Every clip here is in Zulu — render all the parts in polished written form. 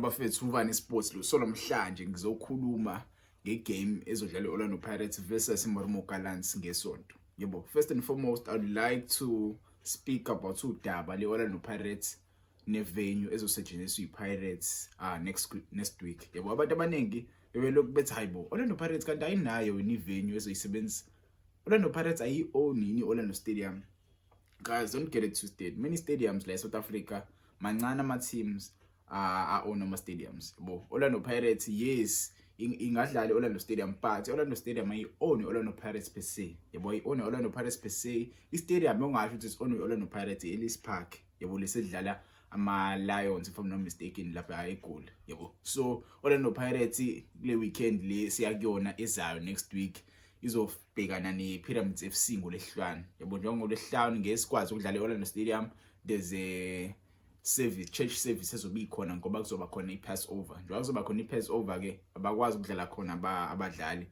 Bafethu, Uvani Sports lo. So namhlanje ngizokhuluma ngegame ezodlala i-Orlando Pirates versus iMarumo Gallants ngesonto. Yebo, first and foremost, I'd like to speak about udaba le-Orlando Pirates nevenue ezosetshenziswa i-Pirates next week. Yebo, abantu abaningi bebelokhu bethi, "Hayibo, Orlando Pirates kanti ayinayo yini ivenue ezoyisebenzisa? Orlando Pirates ayi-own yini i-Orlando Stadium?" Guys, don't get it twisted. Many stadiums la eSouth Africa, mancane ama-teams a-own ama-stadiums. Yabo, Orlando Pirates, yes, ingadlala i-Orlando Stadium, but i-Orlando Stadium ayi-own i-Orlando Pirates per se. Yabo, ayi-own i-Orlando Pirates per se. I-stadium ongasho ukuthi is-own i-Orlando Pirates, i-Ellis Park, yabo, lesedlala ama-Lions, if I'm not mistaken, lapha eGoli. Yabo, so Orlando Pirates kule weekend le siya kuyona ezayo, next week, izobhekana ne-Pyramids FC ngolesihlanu. Yabo, njengolesihlanu ngeke sikwazi ukudlala e-Orlando Stadium. There's a service, church service ezobe ikhona ngoba kuzoba khona i-Passover. Njengoba kuzoba khona i-Passover ke, abakwazi ukudlala khona abadlali.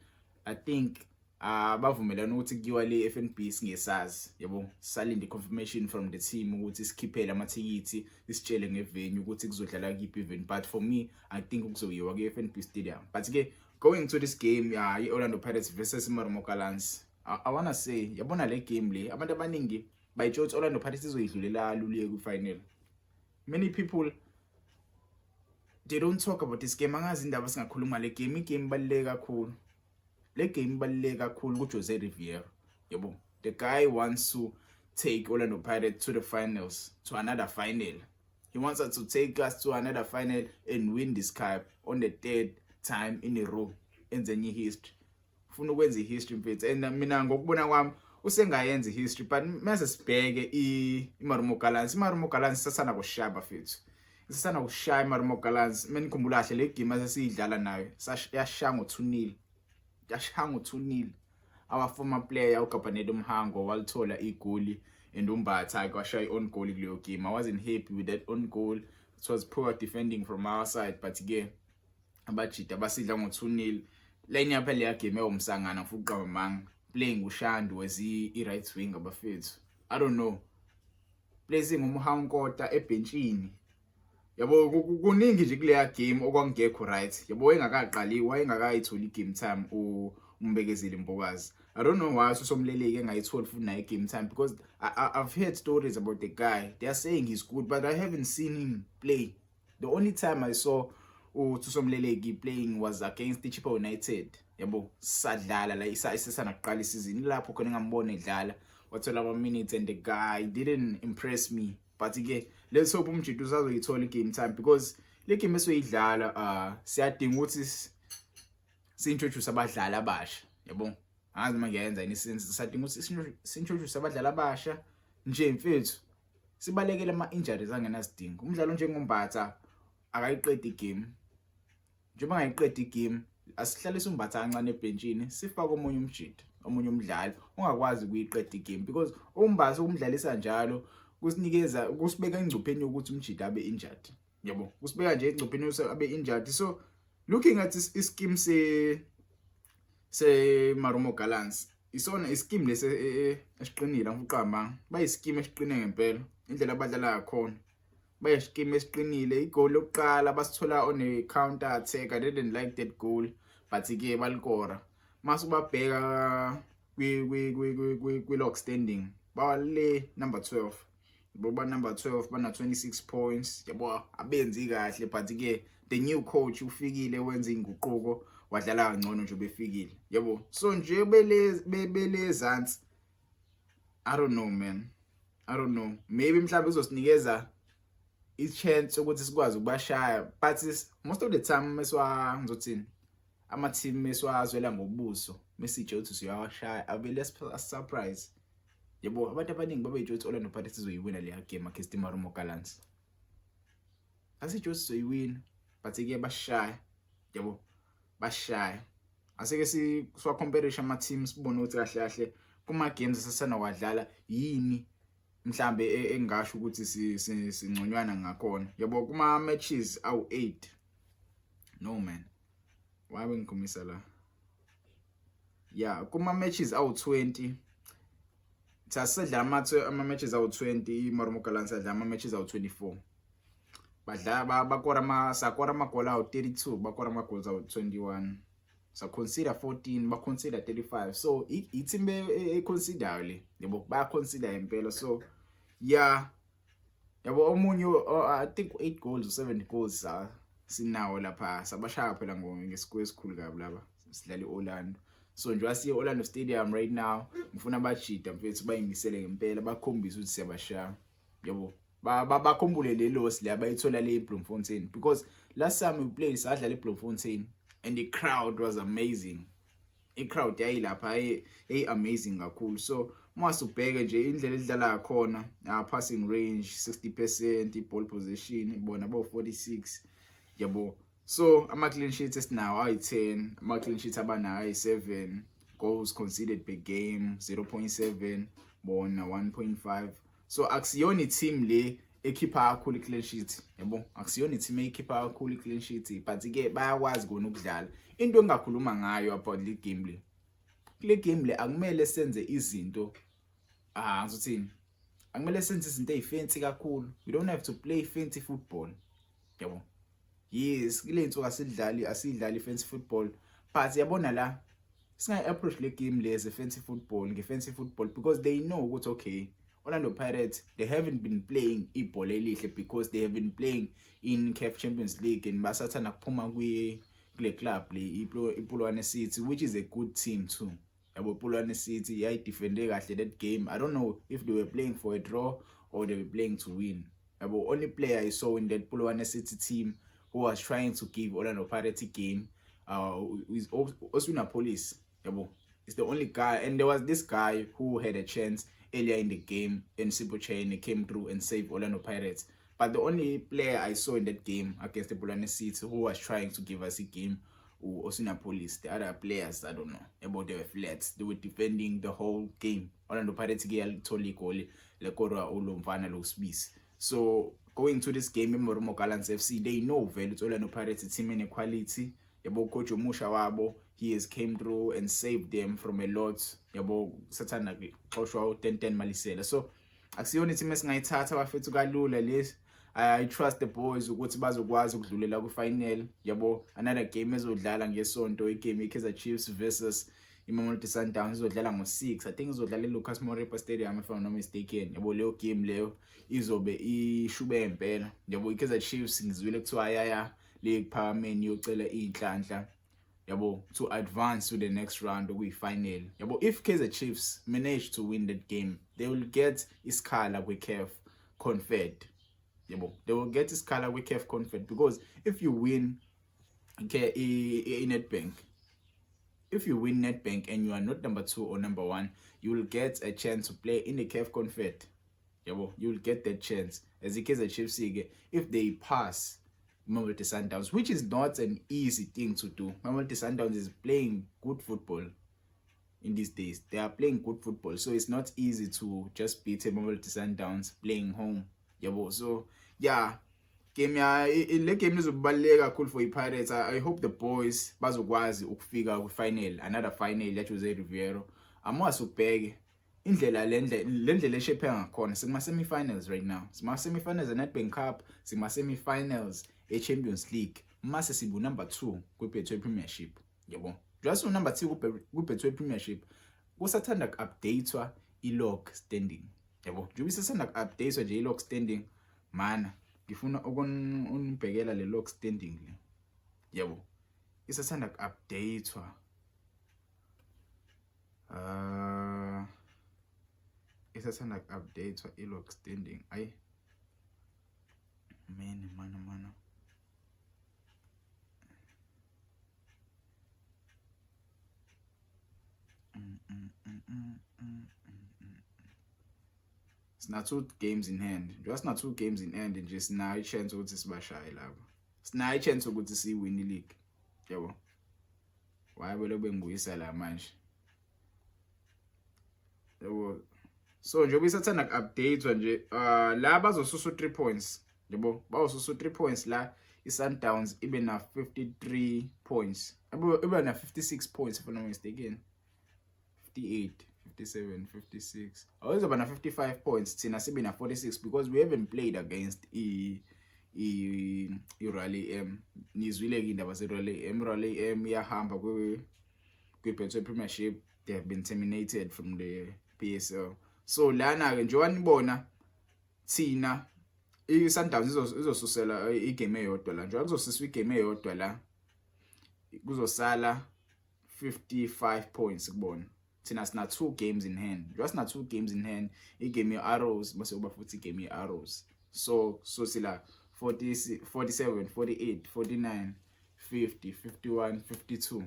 I think abavumelana ukuthi kuyiwa le FNB, singesazi. Yabo, salinde confirmation from the team ukuthi sikhiphele amathikithi, isitshele ngevenue ukuthi kuzodlala kiphi event, but for me, I think kuzoyiwa ku FNB Stadium. But ke, going to this game, yeah, i-Orlando Pirates versus iMarumo Gallants, I wanna say, yabona le game le, abantu abaningi bayitsho ukuthi Orlando Pirates izoyidlulela lula ku-final. Many people, they don't talk about this game. Angazi indaba singakhuluma le game. Igame ibaluleke kakhulu, le game ibaluleke kakhulu kuJose Riviero. Yabo, the guy wants to take Orlando Pirates to the finals, to another final. He wants us to take us to another final and win this cup on the third time in a row, enze enye history. Ufuna ukwenza ihistory, mfethu, and mina ngokubona kwami usengayenza ihistory. But mase sibheke iMarumo Gallants, iMarumo Gallants sasana kushaya, bafethu, sisana kushaya iMarumo Gallants. Menikhumbula kahle le game esesiyidlala nayo, yashaya ngo-2-0, yashaya ngo-2-0. Our former player uGabanelo Mhango walithola igoli and uMbatha kwashaya i-own goal kuleyo game. I wasn't happy with that own goal. It was poor defending from our side, but ke abajida basidla ngo-2-0. Line yapha leya game ewumsangana futhi uqamba manga, playing uShandu as i-right winger, bafethu. I don't know, placing uMohau Nkota ebhentshini. Yabo, kuningi nje kuleya game okwangekho right. Yabo, engakaqali, wayengakayitholi i-game time uMbekezeli Mbokazi. I don't know why uSomleleki engayitholi futhi naye i-game time, because I've heard stories about the guy. They are saying he's good, but I haven't seen him play. The only time I saw uThuso playing was against iChippa United. Yabo, sadlala la isesana kuqala isizini, lapho khona engambona edlala, wathola ama minutes, and the guy didn't impress me. But ke, let's hope umjito usazoyithola i-game time, because le game esoyidlala, siyadinga ukuthi si-introduce abadlali abasha. Yabo, angazi uma ngiyayenza yini sense. Sadinga ukuthi si-introduce abadlali abasha nje, mfethu, sibalekele ama-injuries angenasidingo. Umdlalo njengoMbatha akayiqedi igame. Njengoba angayiqedi igame, asihlalise uMbatha kancane ebhentshini, sifake omunye umjito, omunye umdlali ongakwazi ukuyiqeda igame, because uMbatha ukumdlalisa njalo kusinikeza, kusibeka engcupheni yokuthi umjito abe injured. Yabo, kusibeka nje engcupheni yokuthi abe injured. So looking at ischeme se Marumo Gallants, isona ischeme lesi esiqinile. Ngiqamba bayischeme esiqine ngempela, indlela abadlala ngakhona, bayischeme esiqinile. Igoli lokuqala basithola on a counter attack. I didn't like that goal, but ke balikora. Mase ubabheka kwi log standing, bawale number 12 boba number 12, bana 26 points. Yabo, abenzi kahle, but ke the new coach ufikile, wenza inguquko, wadlala kangcono nje befikile. Yabo, so nje bele belezansi, I don't know, man, I don't know. Maybe mhlawumbe uzosinikeza i-chance ukuthi sikwazi ukubashaya, but most of the time meswa, ngizothini, ama team meswazwela ngobuso, mesitshe ukuthi siyawashaya, avele surprise. Yebo, abantu abaningi babeyitsho ukuthi Orlando Pirates izoyiwina leya game against iMarumo Gallants. Asitsho ukuthi sizoyiwina, but ke bashaya. Yabo, bashaya. Aseke siwa-compare ama teams, sibone ukuthi kahle kahle kuma games esesanawadlala yini mhlambe engasho ukuthi singconywana ngakhona. Yabo, kuma matches awu8, no man, why bengikhomisa la? Yeah, kuma matches awu20 sasidla ama matches awu20, iMarumo Gallants adla ama matches awu24. Badlala bakora ama sakora amagoli awu-32, bakora ama-goals awu-21. Sa-concede 14, ba-concede 35. So i-team e-concedayo le, yabo, baya-concede impela. So yeah, yabo, omunye, I think 8 goals or 7 goals sinawo lapha, sabashaya phela ngescore esikhulu kabi laba sidlala iOrlando. So nje wasiye Orlando Stadium right now, ngifuna abajida mfethu bayimisele ngempela, bakhombise ukuthi siyabashaya, yabo, bakhumbule le loss le abayithola le eBloemfontein, because last time we played, sadlala eBloemfontein and the crowd was amazing. I-crowd yayilapha yayi amazing kakhulu. So uma ubheke nje indlela edlala khona, passing range 60%, i-ball possession bona bo 46, yabo. So ama clean sheets esinawo ayi-10, ama clean sheets abanawo ayi-7, goals conceded per game 0.7, bona 1.5. So akusiyona i-team le ekhipha kakhulu i-clean sheet, yabo, akusiyona i-team ekhipha kakhulu i-clean sheet, but ke bayakwazi kona ukudlala. Into engakhuluma ngayo about le game le, kule game le akumele senze izinto, ngizothini, akumele senze izinto ezifancy kakhulu. We don't have to play fancy football, yabo. Yes, kule insuku asidlali fancy football, but yabona la singayi approach le game lezi fancy football, nge-fancy football, because they know ukuthi okay, Orlando Pirates, they haven't been playing ibhola elihle because they have been playing in CAF Champions League and basathanda kuphuma kwi kule club le iPolokwane City, which is a good team too, yabo. Polokwane City yayidefende kahle that game. I don't know if they were playing for a draw or they were playing to win, yabo. Only player I saw in that Polokwane City team who was trying to give Orlando Pirates a game is Oswin Appollis, yabo. It's the only guy, and there was this guy who had a chance earlier in the game and Sipho Chaine came through and saved Orlando Pirates. But the only player I saw in that game against the Polokwane City who was trying to give us a game was Oswin Appollis. The other players, I don't know about, they were flat. They were defending the whole game. Orlando Pirates ke yalithola igoli lekorwa ulomfana lo Sibisi. So going to this game, iMarumo Gallants FC, they know vele ukuthi Orlando Pirates team ene quality, yabo. Coach omusha wabo, he has came through and saved them from a lot, yabo, sathanda kuxoshwa u10-10 Malisela. So akusiyona team esingayithatha bafethu kalula lesi. I trust the boys ukuthi bazokwazi ukudlulela ku-final, yabo. Another game ezodlala ngesonto, igame ye-Kaizer Chiefs versus iMamelodi Sundowns, izodlala ngo-6, I think izodlala eLucas Moripe Stadium if I'm not mistaken, yabo. Leyo game leyo izobe ishube impela, yabo. iKaizer Chiefs ngizwile kuthiwa yaya le kuphakameni yocela inhlanhla, yabo, to advance to the next round okuyi-final, yabo. If Kaizer Chiefs manage to win that game, they will get isikhala kwi-CAF Confed, yabo. They will get isikhala kwi-CAF Confed because if you win, okay, i-Nedbank, if you win Nedbank and you are not number 2 or number 1, you will get a chance to play in the CAF Confed, yabo. You will get that chance. As the Kaizer Chiefs ke, if they pass Mamelodi Sundowns, which is not an easy thing to do. Mamelodi Sundowns is playing good football in these days. They are playing good football, so it's not easy to just beat Mamelodi Sundowns playing home, yabo. So yeah, game ya le game izobaluleka kakhulu for iPirates. I hope the boys bazokwazi ukufika ku-final, another final ya Jose Riveiro. Amase ubheke indlela le ndlela eshephe ngakhona, sikuma semi-finals right now, sikuma semi-finals e-Nedbank Cup, sikuma semi-finals e-Champions League, mase sibu number 2 kwi-Betway Premiership, yabo. Just number 2 kwi-Betway Premiership, kusathanda ku-updatewa i-log standing, yabo. Njengoba isasanda ku-updatewa nje i-log standing, mana ngifuna ukunibhekela le log standing le, yabo, isasanda ku-updatewa, isasanda ku-updatewa i-log standing. Ayi man, mana mana. Sina 2 games in hand. Njengoba sina 2 games in hand nje, sinayo i-chance ukuthi sibashaye lapha, sinayo i-chance ukuthi siwin i-league, yabo. Why belo bengibuyisa la manje, yabo? So njengoba isathanda ku-update nje, la bazosusa 3 points, yabo, bazosusa 3 points la, i-Sundowns ibe na 53 points, ibe na 56 points if I'm not mistaken, 58, 57, 56, awuzoba na 55 points, thina sibe na 46 because we haven't played against i i-Royal AM. Nizwile-ke indaba ze-Royal AM. I-Royal AM iyahamba kwi-Betway Premiership. They have been terminated from the PSL. So lana-ke, njengoba nibona, thina i-Sundowns izosusela igame eyodwa la. Njengoba kuzosuswa igame eyodwa la, kuzosala 55 points kubona. Thina sina two games in hand. Njengoba sina two games in hand, igame ye-Arrows bese kuba futhi igame ye-Arrows, so sila 40, 47, 48, 49, 50, 51, 52.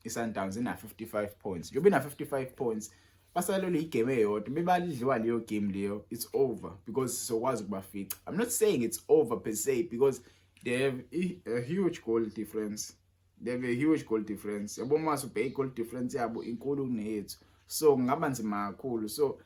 I-Sundowns ina 55 points. Njengoba ina 55 points, basalelwe igame eyodwa. Bebadliwa leyo game leyo, it's over, because sizokwazi ukubafica. I'm not saying it's over per se, because they have a huge goal difference. They have a huge goal difference, yabo. Mase ubheka i-goal difference yabo, inkulu kuneyethu, so kungaba nzima kakhulu. So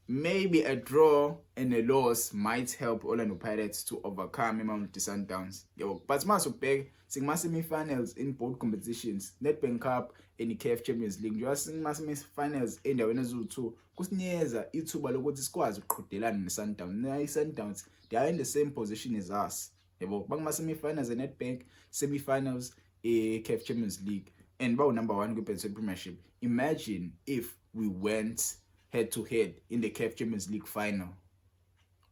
maybe a draw and a loss might help Orlando Pirates to overcome iMamelodi Sundowns, yabo. But mase ubheka, sikuma semi-finals in both competitions, Nedbank Cup and i-CAF Champions League. Njengoba sikuma semi-finals endaweni eziwu-2, kusinikeza ithuba lokuthi sikwazi ukuqhudelana ne-Sundowns. Nayo i-Sundowns, they are in the same position as us, yabo. Bakuma semi-finals e-Nedbank, semi-finals e-CAF Champions League, and bawu number 1 kwi-Betway Premiership. Imagine if we went head to head in the CAF Champions League final,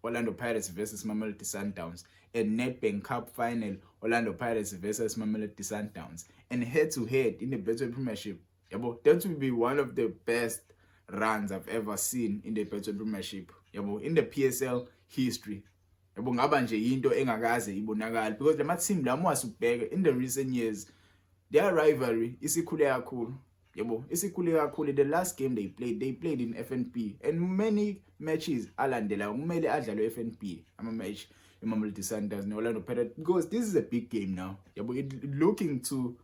Orlando Pirates versus Mamelodi Sundowns, and Nedbank Cup final, Orlando Pirates versus Mamelodi Sundowns, and head to head in the Betway Premiership, yabo. That would be one of the best runs I've ever seen in the Betway Premiership, yabo, in the PSL history, yabo. Ngaba nje into engakaze ibonakala, because lama team la, mwasubheka in the recent years, their rivalry isikhule kakhulu, yabo, isikhule kakhulu. The last game they played, they played in FNB, and many matches alandelayo kumele adlalwe FNB, ama match iMamelodi Sundowns neOrlando Pirates, because this is a big game now, yabo. It looking to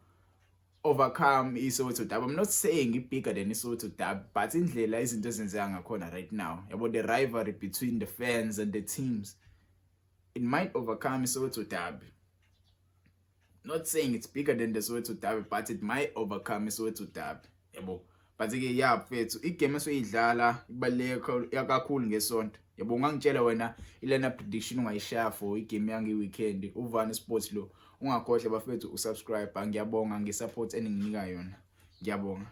overcome iSoweto Derby. I'm not saying it bigger than iSoweto Derby, but indlela izinto ezenzeka ngakhona right now, yabo, the rivalry between the fans and the teams, it might overcome iSoweto Derby. Not saying it's bigger than the Soweto Derby, but it might overcome iSoweto Derby, yabo. But ke ya mfethu, igame esoyidlala ibaluleke kakhulu ngesonto, yabo. Ungangitshela wena ilena prediction ungayishaya for igame yange weekend. Uvani Sports lo. Ungakhohlwa bafethu usubscribe. Ngiyabonga ngesupport eninginika yona. Ngiyabonga.